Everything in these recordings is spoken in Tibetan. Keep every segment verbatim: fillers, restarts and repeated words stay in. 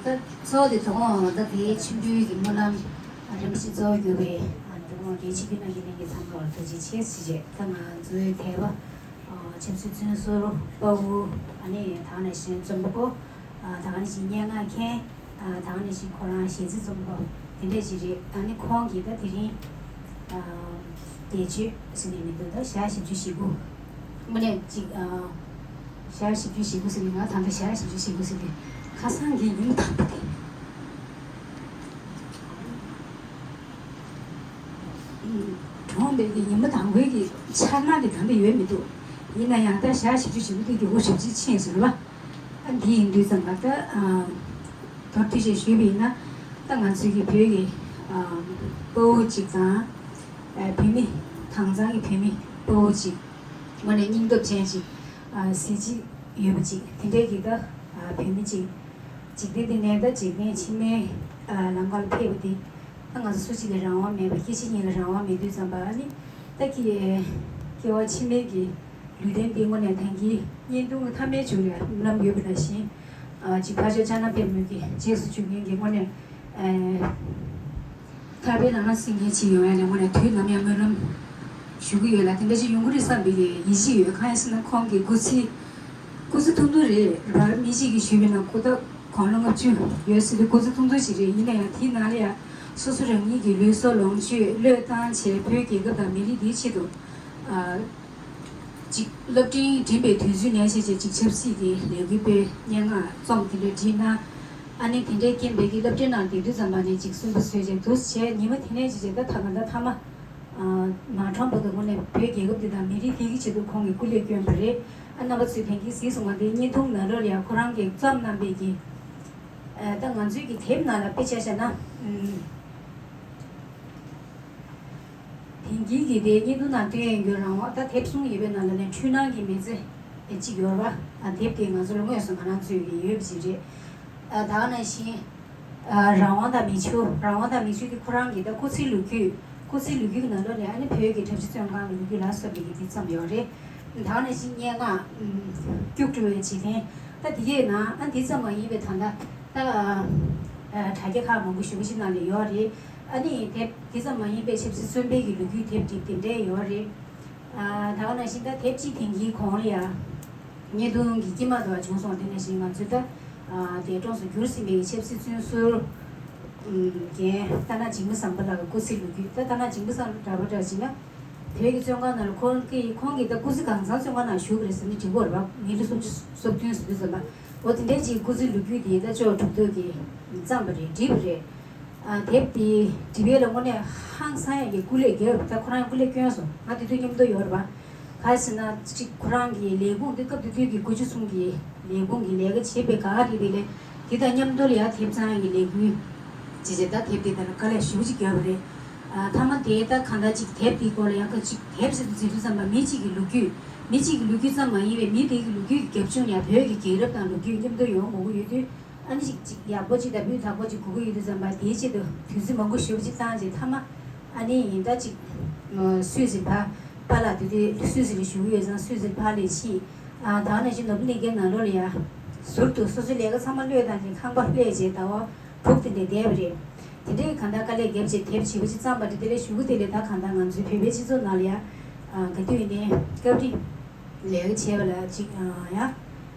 ད་གཙོ་བོ་དེ་དོ་དགོང་ད་དེའི་ཆིབས་འགྲུལ་གྱི་སྨོན་ལམ་རིན་པོ་ཆེ་གཙོ་བོ་གྱུར་པའི་དོ་དགོང་དེའི་ཆིབས་བསྒྱུར་གནང་མཁན་ལྷན་རྒྱས་ཚང་མ་ལ་ཐུགས་རྗེ་ཆེ་ཞུ་རྒྱུ། ད་ང་ཚོའི་དད་པ་ཆབ་སྲིད་བཙོན་ཟུར་དཔའ་བོ་ཨ་ནི་ད་ག་ནང་བཞིན་རྩོམ་པ་པོ། ཨ་ད་ག་ནང་བཞིན་སྙན་ངག་མཁན། ཨ་ད་ག་ནང་བཞིན་ཁོ་རང་གཞས་ཚིག་རྩོམ་པ་དེ་འདྲས་ཅིག་རེད། ཨ་ནི་ཁོང་གིས་ད་དེ་རིང་ཨ་བརྒྱད་ཅུ་ཟེར་ནས་མི་འདུག་ད་ཞག་བཞི་བཅུ་ཞེ་དགུ། དངོས་གནས་ཅིག་ཨ་ཞག་བཞི་བཅུ་ཞེ་དགུ་ཟེར་ནས་ང་ད་ལྟ་ཞག་བཞི་བཅུ་ཞེ་དགུ་ཟེར་ནས་ཁ་སང་གི་ཉིན་མོ་དང་པོ་དེ། གྲོངས་པའི་གི་ཉིན་མོ་དང་པོའི་གི་འཆར་སྣང་དེ་དམ་པ་ཡོད་མི་འདུག་ཡིན་ན་ཡང་ད་ཞག་བཞི་བཅུ་ཞེ་དགུ་དེ་མགྱོགས་པོ་ཞེ་པོ་ཅིག་ཕྱིན་སོང་རེད་པ། ཨ་འདི་ཡིན་དུས་ཙམ་པ་ད་ཨ་མདོར་བསྡུས་ཤིག་ཞུས་པ་ཡིན་ན། ད་ང་ཚོའི་གི་བོད་ཀྱི་ཨ་དཔའ་བོ་གཅིག་དང་། ཨ་བོད་མི་དྭངས་གཙང་གི་བོད་མི་དཔའ་བོ་གཅིག་དངོས་གནས་སྙིང་སྟོབས་ཅན་ཅིག་ཨ་གཟི་བརྗིད་ཡོད་པ་ཅིག་དེ་འདྲའི་གི་ད་ཨ་བོད་མི་ཅིག་འཇིག་རྟེན་འདི་ནས་ད་འཇིག་རྟེན་ཕྱི་མའི་ཨ་ལམ་ཁ་ལ་ཕེབས་པ་དེ། ད་ང་ཚོ་སུ་གཅིག་ལ་རང་དབང་མེད་པ། སྐྱེ་འཆི་གཉིས་ལ་རང་དབང་མེད་དུས་ཙམ་པ། ཨ་ནི་ད་ཀྱི་སྐྱེ་བ་ཕྱི་མའི་གི་ལུས་རྟེན་འདི་དངོས་གནས་ད་གིན་བརྙན་ཐུང་གི་མཐའ་མའི་མཇུག་ལ་སྨོན་ལམ་ཡོད་པ་ནང་བཞིན། ཨ་ཅིག་ཕར་ཕྱོགས་ཕྱག་ན་པདྨོ་གི་རྗེས་སུ་འཇུག་མཁན་གྱི་དངོས་གནས་ཨ་ཐར་པའི་ལམ་སྣ་ཟིན་མཁན་ཅིག་ཡོང་ཡ་ལ་དངོས་གནས་དུས་ནམ་ཡང་སྨོན་ལམ་ཞུ་གི་ཡོད་ལ། དེ་འདྲ་ཅིག་ཡོང་གི་རེད་བསམ་པའི་གི་ཡིད་ཆེས་ཡོད། གང་ཡིན་ཟེར་ན་ཁོང་གི་སྐུ་ཚེ་སྐུ་ཚེ་ཐུང་ཐུང་རེད་པ། མི་གཅིག་གིས་ཞུས་པ་ཡིན་ན་སྐུ་ཟླ་དགུང་ལོ་ལྔ་བཅུ་ཡོད་ཟེར་དུས་སྐུ་ཚེ་ཐུང་ཐུང་ཞིག་རེད། ཡིན་ན་ཡང་དེའི་ནང་ལ་ཡང་སོ་སོ་རང་ཉིད་ཀྱི་ལུས་སྲོག་ལོངས་སྤྱོད་བློས་བཏང་བྱས་བོད་རྒྱལ་ཁབ་དང་མི་རིགས་འདིའི་ཆེད་དུ་ཨ་ཅིག་སློབ་འབྲིང་འགྲིམས་པའི་དུས་ཚོད་ནས་བྱས་བྱས་ཅིག་ཆབ་སྲིད་ཀྱི་ལས་འགུལ་སྤེལ། སྙན་ངག་རྩོམ་དེ་འདྲ་བྲིས་གནང་། ཨ་ནི་དེ་འདྲའི་རྐྱེན་པས་ཀྱི་སློབ་གྲྭའི་ནང་བསྡད་དུས་ཙམ་པ་ནས་ཅིག་སུན་པོ་བཟོས་བྱས་འདུག་བྱས། ཉི་མ་དེ་ནས་བྱས་བྱས་ད་ད་ག་ད་མཐའ་མ། ཨ་མ་གྲོངས་བར་དུ་དངོས་གནས་བོད་རྒྱལ་ཁབ་འདི་དང་མི་རིགས་འདི་གི་ཆེད་དུ་ཁོང་གིས་སྐུ་ལས་བསྐྱོན་པ་རེད། ཨ་རྣམ་པ་ཚོས་དེང་གི་གཟིགས་སོང་བ་འདི་བརྙན་ཐུང་ནང་ལོགས་ལ་ཡང་ཁོ་རང་གིས་བརྩམས་གནང་པའི་གི་ཨ་ད་ང་ཚོའི་གི་དེབ་ནང་ལ་དཔེ་ཆ་བཞག་ན། ཨུམ། དེང་གི་གི་དེ་བརྙན་ཐུང་ནང་སྟོན་ཡོང་རྒྱུ་རང་དབང་ད་དེབ་གསུམ་ཡོད་པའི་ནང་ལ་ནས་འཁྲུལ་སྣང་གི་མི་ཚེ་གཅིག་ཡོད་རེད་པ། ཨ་དེབ་དེ་ང་ཚོ་ལ་དངོས་སུ་ང་རང་ཚོས་ཀྱི་ཡོད་པ་ཞིག་རེད། ཨ་ད་ག་ནང་བཞིན། ཨ་རང་དབང་དང་མིག་ཆུ། རང་དབང་དང་མིག་ཆུ་དེ་ཁོ་རང་གི་ད་སྐུ་ཚེའི་ལོ་རྒྱུས། སྐུ་ཚེའི་ལོ་རྒྱུས་ཀྱི་ནང་ལོགས་ནས་ཨ་ནི་བོད་ཀྱི་གྲྭ་བཞི་བཙོན་ཁང་གི་ལོ་རྒྱུས་ལ་སོགས་པའི་གི་དེ་བརྩམས་ཡོད་རེད། ད་ག་ནང་བཞིན་སྙན་ངག་ཨུམ། སྐྱུག་བྲོ་བའི་འཇིག་རྟེན། ད་དེ་གའི་ནང་ཨ་དེ་ཙམ་མ་ཡིན་པའི་ད་ལྟ་ད་ཨ་དྲ་རྒྱ་ཁག་མང་པོ་ཞེ་པོ་ཅིག་ནང་ལ་ཡོད་རེད། ཨ་ནི་དེབ་དེ་ཙམ་མ་ཡིན་པའི་ཆབ་སྲིད་བཙོན་པའི་གི་ལོ་རྒྱུས་དེབ་དེ་དེ་འདྲའི་ཡོད་རེད། ཨ་ད་ག་ནང་བཞིན་ད་དེབ་གཅིག་དེང་གི་གོང་ལ་ཡ། བརྙན་ཐུང་གི་དཀྱིལ་མ་དུ་བ་བྱུང་སོང་། དེ་ནང་བཞིན་ང་ཚོས་ད་ཨ་འདས་གྲོངས་སུ་གྱུར་ཟིན་པའི་ཆབ་སྲིད་བཙོན་ཟུར་ཨམ་རྒན་རྟ་ནག་འཇིགས་མེད་བཟང་པོ་ལགས་ཀྱི་སྐུ་ཚེའི་ལོ་རྒྱུས། ད་རྟ་ནག་འཇིགས་མེད་བཟང་པོ་འདྲ་པོ་འདྲ་བྱས་ན་བོད་ཀྱི་བཙོན་ཁང་ནང་ལ་ཁོང་གིས་ཁོང་གིས་ད་སྐུ་ཚེ་གང་ཚང་བཙོན་ཁང་ནང་བཞུགས་པ་རེད་ཟེར་ན་འགྲིག་གི་རེད་པ། མི་ལོ་སུམ་ཅུ་སོ་བདུན་ཟེར་དུས་ཙམ་པ། འོ་དེ་འདྲའི་ཅིག་སྐུ་ཚེའི་ལོ་རྒྱུས་དེ་ད་ཅོག་གྲུབ་ཐོབ་ཀྱིས་བརྩམས་པ་རེད། བྲིས་པ་རེད། ཨ་དེབ་དེ་བྲིས་པའི་ལ་དངོས་གནས་ཧང་སང་ཡག་གི་སྐུ་ལས་བརྒྱབ། ད་ཁོ་རང་སྐུ་ལས་བསྐྱོན་སོང་། ང་དེ་དུས་མཉམ་དུ་ཡོད་རེད་པ། ག་རེ་ཟེར་ན་ཅིག་ཁོ་རང་གི་ལས་ཁུངས་དེ་སྐབས་དེ་དུས་ཀྱི་དགུ་བཅུ་གསུམ་གྱི་ལས་ཁུངས་ཀྱི་ལས་ཀ་བྱེད་པའི་ག་རེ་དེ་ལས་དེ་དང་མཉམ་དུ་ལ་ཡ་དེབ་བརྩམས་ཡག་གི་ལས་འགུལ་བྱས་བྱས་ད་དེབ་དེ་ད་ལ་དཀའ་ལས་ཞེ་པོ་ཅིག་བརྒྱབ་པ་རེད། ཨ་མཐའ་མ་དེ་ད་གང་ལྟར་ཅིག་དེབ་དེའི་སྐོར་ལ་ཡང་ཅིག་དེབ་ཟེར་དུས་ཟེར་དུས་ཙམ་པ་མི་གཅིག་གི་ལོ་རྒྱུས། མི་གཅིག་གི་ལོ་རྒྱུས་ཙམ་མ་ཡིན་པའི་མི་དེ་གི་ལོ་རྒྱུས་ཀྱི་རྒྱབ་ལྗོངས་ཡང་བོད་ཀྱི་རྒྱལ་རབས་དང་ལོ་རྒྱུས་མཉམ་དུ་ཡོང་དགོས་ཀྱི་ཡོད་དུས། ཨ་ནི་ཅིག་ཅིག་ཡག་པོ་ཅིག་དང་སྤུས་དག་པོ་ཅིག་དགོས་ཀྱི་ཡོད་དུས་ཙམ་པ་དེའི་ཆེད་དུ་དུས་ཚོད་མང་པོ་ཞེ་པོ་ཅིག་བཏང་རྗེས་མཐའ་མ་ཨ་ནི་ཡིན་ད་ཅིག་སུད་སིར་ཕར་པཱ་ལགས་དེ་དུས་སུད་སི་ལ་བཞུགས་ཡོད་ཙང་སུད་སིར་ཕར་ལ་ཕྱིན། ཨ་ད་ག་ནང་བཞིན་ནོར་བུ་གླིང་ཁའི་ནང་ལོགས་ལ་ཡ་ཟུར་དུ་སོ་སོའི་ལས་ཀ་ཚང་མ་གློད་བཏང་རྗེས་ཁང་པ་གློད་རྗེས་ཟླ་བ་དྲུག་དེ་འདྲ་བསྡད་པ་རེད། དེ་འདྲའི་གང་ལྟར་དཀའ་ལས་བརྒྱབ་རྗེས་དེབ་ཞེ་པོ་ཅིག་བརྩམས་པ་རེད། དེ་ལས་གཞུག་གུ་དེ་ལས་ད་གང་ལྟར་ང་ཚོའི་བོད་པའི་སྤྱི་ཚོགས་ནང་ལ་ཡ་ག་དུས་ཡིན་ནའི་སྐབས་རེ་ལས་ཀ་བྱས་པ་ལ་ཅིག་ཡ།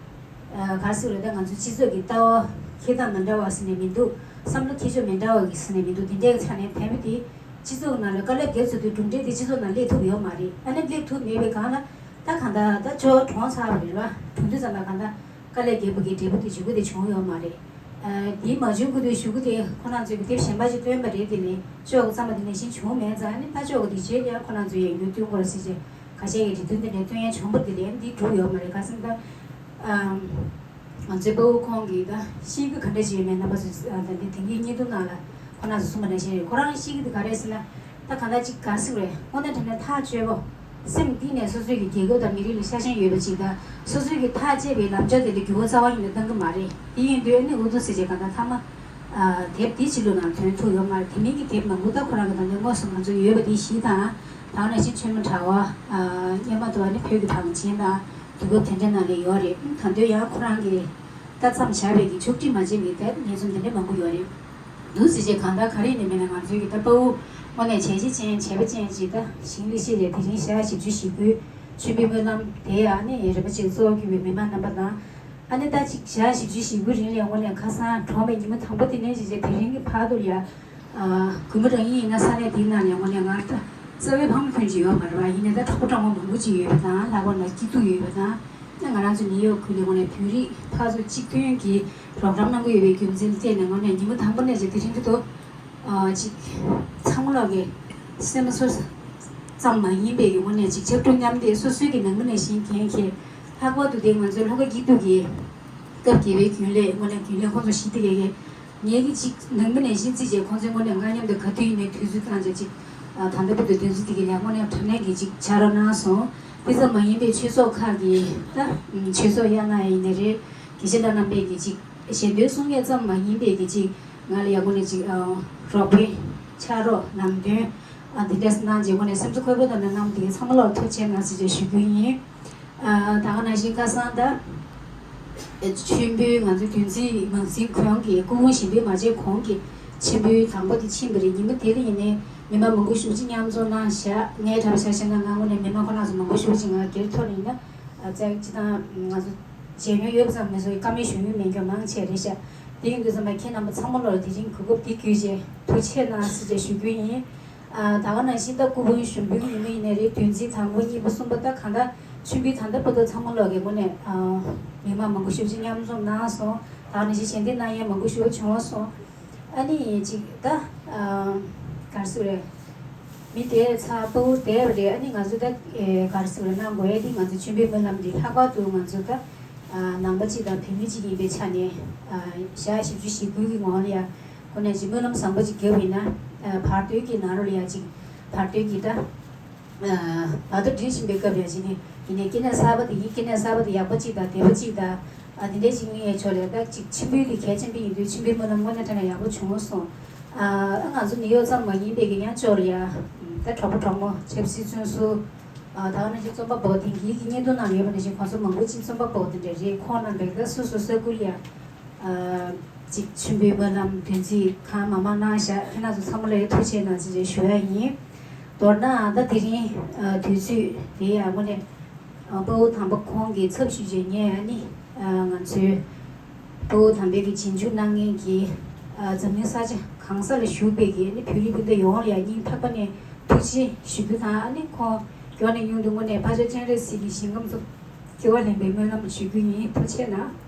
ཨ་ག་རེ་ཟེར་རེད། ད་ང་ཚོའི་སྤྱི་ཚོགས་ཀྱི་ལྟ་བ་འཁྱེར་སྟངས་མི་འདྲ་བ་ཟེར་ནས་མི་འདུག་བསམ་བློ་འཁྱེར་ཕྱོགས་མི་འདྲ་བ་གི་ཟེར་ནས་མི་འདུག་དེ་འདྲའི་ཚ་ནས་དེ་མི་དེ་སྤྱི་ཚོགས་ནང་ལ་དཀའ་ལས་བརྒྱབ་ཚར་དུས་གྲུབ་འབྲས་དེ་སྤྱི་ཚོགས་ནང་སླེབས་ཐུབ་ཡོད་མ་རེད། ཨ་ནི་སླེབས་ཐུབ་མེད་པའི་སྒང་ལ་ད་གང་ལྟར་ད་ཅོག་གྲོངས་ཚར་བ་རེད་བ། གྲོངས་དུས་ཙམ་ལ་གང་ལྟར་དཀའ་ལས་བརྒྱབ་པ་གི་འབྲས་བུ་དེ་མཇུག་གུ་དེ་བྱུང་ཡོད་མ་རེད། ཨ་དེ་མ་བྱུང་གི་དུས་གཞུག་གུ་དེ་ཁོ་རང་ཚོས་ཀྱི་དེབ་གཞན་པ་ཅིག་བཏོན་པ་རེད། དེ་ལས་ཅོག་གི་བརྩམས་པ་དེ་ནང་བཞིན་བྱུང་མེད་ཙང་། ཨ་ནི་ད་ཅོག་གི་དེ་རྗེས་ལ་ཁོ་རང་ཚོས་ཡང་བསྐྱར་བཏོན་དགོས་རེད་ཟེར་བྱས། ཁ་ཤས་ཀྱིས་འབྲི་དོན་དེ་འདྲའི་སྟོན་ཡ་བྱུང་བ་དེ་ལས་འདི་གྲུབ་ཡོད་མ་རེད། ག་ཟེར་ན་ད་ཨམ་ང་ཚོའི་དཔའ་བོ་ཁོང་གིས་ད་ཤེས་རྒྱུ་ག་འདྲ་ཅིག་ཡོད་མེད་རྣམ་པ་ཚོས་ཨ་ད་འདི་དེང་གི་བརྙན་ཐུང་ནང་ལ་ཁོ་རང་ཚོས་གསུངས་པ་ནང་བཞིན་རེད། ཁོ་རང་ཤེས་ཀྱི་འདུག་ག་རེ་ཟེར་ན་ད་གང་ལྟར་ཅིག་ག་རེ་ཟེར་དགོས་རེད། དངོས་གནས་དྲང་གནས་ཐག་ཆོད་པོ་སེམས་གཏིང་ནས་སོ་སོའི་གི་རྒྱལ་ཁབ་དང་མི་རིགས་ལ་ཤ་ཞེན་ཡོད་པ་ཅིག་དང་སོ་སོའི་གི་ཐག་བཅད་པའི་ལམ་ཕྱོགས་དེ་ལ་འགྱུར་བ་རྩ་བ་ཉིད་ནས་གཏང་གི་མ་རེད། དེ་ཡིན་དུས་ཨ་ནི་འུ་ཐུག་ཟེར་བྱས་གང་ལྟར་མཐའ་མ། ཨ་དེབ་འདི་ཕྱི་ལོགས་ནང་ཐོན་ཐུབ་ཡོད་མ་རེད། དེ་མིན་གྱི་དེབ་མང་པོ་ད་ཁོ་རང་གི་ད་ལྟ་དངོས་སུ་ང་ཚོ་ཡོད་པ་འདི་བཞི་དང་། ད་ག་ནང་བཞིན་ཆོས་མ་དྲ་བ། ཨ་སྔོན་མ་དུ་བ་ནི་བོད་ཀྱི་བང་ཆེན་དང་དུས་སྐབས་དེ་འདྲ་ནང་ལ་ཡོད་རེད། ད་དུང་ཡང་ཁོ་རང་གི་ད་ ད་མཚམས་བཞག་པའི་གི་ཕྱོགས་སྒྲིག་མ་བྱས་པའི་ཐད་ཉེས་ཚོམ་དེ་འདྲ་མང་པོ་ཡོད་རེད། འདུག་ཟེར་བྱས་གང་ལྟར་ག་རེ་ཡིན་ནའི་མིན་ན་ང་ཚོའི་གི་ད་དཔའ་བོ་དངོས་གནས་བྱས་རྗེས་ཅན་བྱས་པ་ཅན་ཅིག་ད་ཞིང་ལས་གཞི་ལས་དེ་རིང་ཞག་བཞི་བཅུ་ཞེ་དགུའི་མཆོད་འབུལ་སྨོན་ལམ་དེ་ཡང་ནི་རིམ་པ་ཅིག་གཙོ་བོ་གྱུར་པའི་མི་མང་རྣམ་པ་དང་། ཨ་ནི་ད་ཅིག་ཞག་བཞི་བཅུ་ཞེ་དགུ་རིང་ལ་དངོས་གནས་ཁ་སང་གྲོངས་པའི་ཉིན་མོ་དང་པོ་དེ་ནས་བྱས་བྱས་དེ་རིང་གི་བར་དུ་ལ་ཡ། ཨ། གུས་མོ་རང་ཉིད་ཡིན་ན་ས་གནས་དེའི་ནང་ནས་དངོས་གནས་ང་ད་རྩ་བའི་ཕ་མ་ཕོན་ཅིག་ཡོད་མ་རེད་པ། ཡིན་ནའི་ད་གྲོགས་པོ་གྲོགས་མོ་མང་པོ་ཅིག་ཡོད་པ་དང་། ལྷག་པར་ན་སྐྱིད་སྡུག་ཡོད་པ་དང་། ད་ང་རང་ཚོ་ནིའུ་ཡོག་ཁུལ་ལ་དངོས་གནས་བོད་རིགས་ཕར་ཚུར་གཅིག་མཐུན་གྱི་རོགས་རམ་གནང་གི་ཡོད་པའི་རྒྱུ་མཚན་ལ་བརྟེན་ནས་དངོས་གནས་ཉིན་མོ་དང་པོ་ནས་བྱས་དེ་རིང་གི་ཐོག་ཨ། ཅིག་ཚང་མ་ལོག་གི་སེམས་སོ་ཙམ་མ་ཡིན་པའི་གི་དངོས་གནས་ཅིག་ཕྱར་གྲུ་མཉམ་འདེགས་སོ་སོའི་གི་ནང་མི་ནང་བཞིན་གྱོན་མཁན། ལྷག་པར་དུ་དེ་ང་ཚོའི་ལྷོ་ཁ་སྐྱིད་སྡུག་གི་སྐབས་བརྒྱད་པའི་རྒྱུན་ལས་དངོས་གནས་རྒྱུན་ལས་ཁོང་ཚོ་ཞི་བདེ་གི་གི་ངེད་ཀྱི་ཅིག་ནང་མི་ནང་བཞིན་བརྩིས་བྱས་ཁོང་ཚོའི་དངོས་གནས་སྔ་མཉམ་དུ་ག་དུས་ཡིན་ནའི་དུས་ཚོད་བཏང་བྱས་ཅིག་ཨ། ད་ལྟ་བར་དུ་དོན་ཚན་དེ་གི་ལས་དངོས་གནས་དྲང་གནས་ཀྱི་ཅིག་ཕྱག་རོགས་གནང་སོང་། དེ་ཙམ་མ་ཡིན་པའི་ཆོས་ཚོགས་ཁག་གི་ད་ཆོས་ཚོགས་དབྱར་གནང་ཡིན་ནའི་རེད། དགེ་བཤེས་ལྷ་རྣམ་པས་ཀྱི་ཅིག་ཞལ་འདོན་གསུང་ཡས་ཙམ་མ་ཡིན་པའི་གི་ཅིག་ང་ལ་ཡ་དངོས་གནས་ཅིག་ཨ། རོགས་ཕན་ཕྱག་རོགས་ལམ་སྟོན་ཨ། འདི་འདྲས་གནང་རྗེས་དངོས་གནས་སེམས་ཚོར་འཁོལ་པོ་དང་ནང་གནང་དེ་གི་ཚང་མ་ལོག་ཐུགས་རྗེ་ཆེ་གནང་ཟེར་བྱས་ཞུ་རྒྱུ་ཡིན། ཨ། ད་ག་ནང་བཞིན་ཁ་སང་ད་མཆོད་འབུལ་ང་ཚོའི་བདུན་ཚིགས་མང་ཚིགས་གོང་གི་སྐུ་ཕུང་བཞེངས་འབུལ་མ་བྱས་གོང་གི་མཆོད་འབུལ་དང་པོ་དེ་ཕྱིན་པ་རེད། ཉིན་མོ་དེ་ལ་ཡིན་ནའི་མི་མང་མང་པོ་ཞེ་པོ་ཅིག་མཉམ་འཛོམས་གནང་བཞག་ངའི་གྲྭ་པ་ཆ་བཞག་ན་ང་དངོས་གནས་མི་མང་ཁོ་ན་ཚོ་མང་པོ་ཞེ་པོ་ཅིག་ང་སྒེར་ཐོག་ནས་ཡིན་ན་ཨ། ཙག་ཅིག་དང་ང་ཚོ་མཇལ་མྱོང་ཡོད་པ་ཙམ་མ་ཟད་བཀའ་མོལ་ཞུ་མྱོང་མེད་མཁན་མང་ཆེ་རེད་ཤག་དེ་ཡིན་དུས་ཙམ་པ་ཁྱེད་རྣམ་པ་ཚང་མ་ལོག་དེ་རིང་གོ་སྐབས་འདི་བརྒྱུད་བྱས་ཐུགས་རྗེ་ཆེ་གནང་ཟེར་བྱས་ཞུ་རྒྱུ་ཡིན། ཨ། ད་ག་ནང་བཞིན་ད་སྐུ་ཕུང་ཞུགས་འབུལ་ཉིན་མོ་ཡིན་ནའི་རེད། བདུན་ཚིགས་དང་པོ་གཉིས་པ་གསུམ་པ་ད་གང་ལྟར་མཆོད་འབུལ་ད་ལྟ་བར་དུ་ཚང་མ་ལོག་གི་དངོས་གནས་ཨ། མི་མང་མང་པོ་ཞེ་པོ་ཅིག་མཉམ་འཛོམས་གནང་སོང་། ད་ག་ནང་བཞིན་ཞལ་འདེབས་གནང་ཡས་མང་པོ་ཞེ་པོ་བྱུང་སོང་། ཨ་ནི་ཅིག་ད་ཨ། ག་རེ་ཟེར་རེད། མི་དེ་ཚ་དཔའ་བོ་བསྡད་པ་རེད། ཨ་ནི་ང་ཚོ་ད་ཨེ། ག་རེ་ཟེར་རེད། གནང་དགོས་ཡས་དེ་ང་ཚོ་མཆོད་འབུལ་སྨོན་ལམ་འདི་ལྷག་པར་དུ་ང་ཚོ་ད་ཨ། ནང་པ་གཅིག་དང་བོད་མི་གཅིག་ཡིན་པའི་ཆ་ནས་ཨ། ཞག་བཞི་བཅུ་ཞེ་དགུ་གི་ངོ་ལ་ཡ་ཁོ་ནས་ཅིག་སྨོན་ལམ་བཟང་པོ་ཅིག་བརྒྱབ་ཡིན་ན་ཨ། བར་དོའི་གི་ནང་ལོགས་ལ་ཡ་ཅིག་བར་དོའི་གི་ད་ཨ། བར་དོ་སྒྲིལ་བཞིན་པའི་སྐབས་ལ་ཅིག་ནས་ཡིན་ནའི་སྐྱེ་གནས་གསར་པ་དེ་ཡིན། སྐྱེ་གནས་གསར་པ་དེ་ཡག་པོ་ཅིག་དང་བདེ་པོ་ཅིག་དང་ཨ། དེ་འདྲའི་ཅིག་གནས་ཡས་ཕྱོགས་ལ་ད་ཅིག་མཆོད་འབུལ་དེ་གལ་ཆེན་པོ་ཡིན་དུས་མཆོད་འབུལ་སྨོན་ལམ་དངོས་གནས་དྲང་གནས་ཡག་པོ་བྱུང་སོང་། ཨ། ང་ཚོ་ནིའུ་ཡོག་ཙམ་མ་ཡིན་པའི་གི་ཡང་ཕྱོགས་ལ་ཡ་ད་གྲོགས་པོ་གྲོགས་མོ་ཆབ་སྲིད་བཙོན་ཟུར་ཨ། ད་ག་ནང་བཞིན་རྩོམ་པ་པོ་དེང་གི་གི་བརྙན་ཐུང་ནང་ཡོད་པ་ནང་བཞིན་ཁོང་ཚོ་མང་པོ་ཅིག་རྩོམ་པ་པོ་དེ་འདྲ་རེད། ཁོང་རྣམ་པས་ད་སོ་སོ་ས་ཁུལ་ལ་ཡ། ཨ། ཅིག་མཆོད་འབུལ་སྨོན་ལམ་བདུན་ཚིགས་གང་མང་མང་གནང་བཞག་ཁྱེད་རྣམ་ཚོ་ཚང་མ་ལ་ཐུགས་རྗེ་ཆེ་གནང་ཟེར་ཞུ་ཡ་ཡིན། མདོར་ན་ད་དེ་རིང་ཨ། དུས་ཚོད་དེ་ཡང་དངོས་གནས་ཨ། དཔའ་བོ་དམ་པ་ཁོང་གི་ཚབ་ཞུས་བྱས་ངས་ཨ་ནི་ཨ། ང་ཚོའི་དཔའ་བོ་དམ་པའི་གི་རྗེས་འཇུག་གནང་མཁན་གྱི་ཨ། འཛམ་གླིང་ས་ཆ་གང་ས་ལ་བཞུགས་པའི་གི་ཨ་ནི་བོད་རིགས་སྤུན་ཟླ་ཡོངས་ལ་ཡང་སྙིང་ཐག་པ་ནས་ཐུགས་རྗེ་ཆེ་ཞུ་རྒྱུ་དང་། ཨ་ནི་ཁོང་མགྱོགས་ནས་མྱུར་དུ་དངོས་གནས་ཕར་ཕྱོགས་སྤྱན་རས་གཟིགས་ཀྱི་ཞིང་ཁམས་སུ་སྐྱེ་བ་ལེན་པའི་སྨོན་ལམ་ཞུ་རྒྱུ་ཡིན། ཐུགས་རྗེ་ཆེ་གནང་།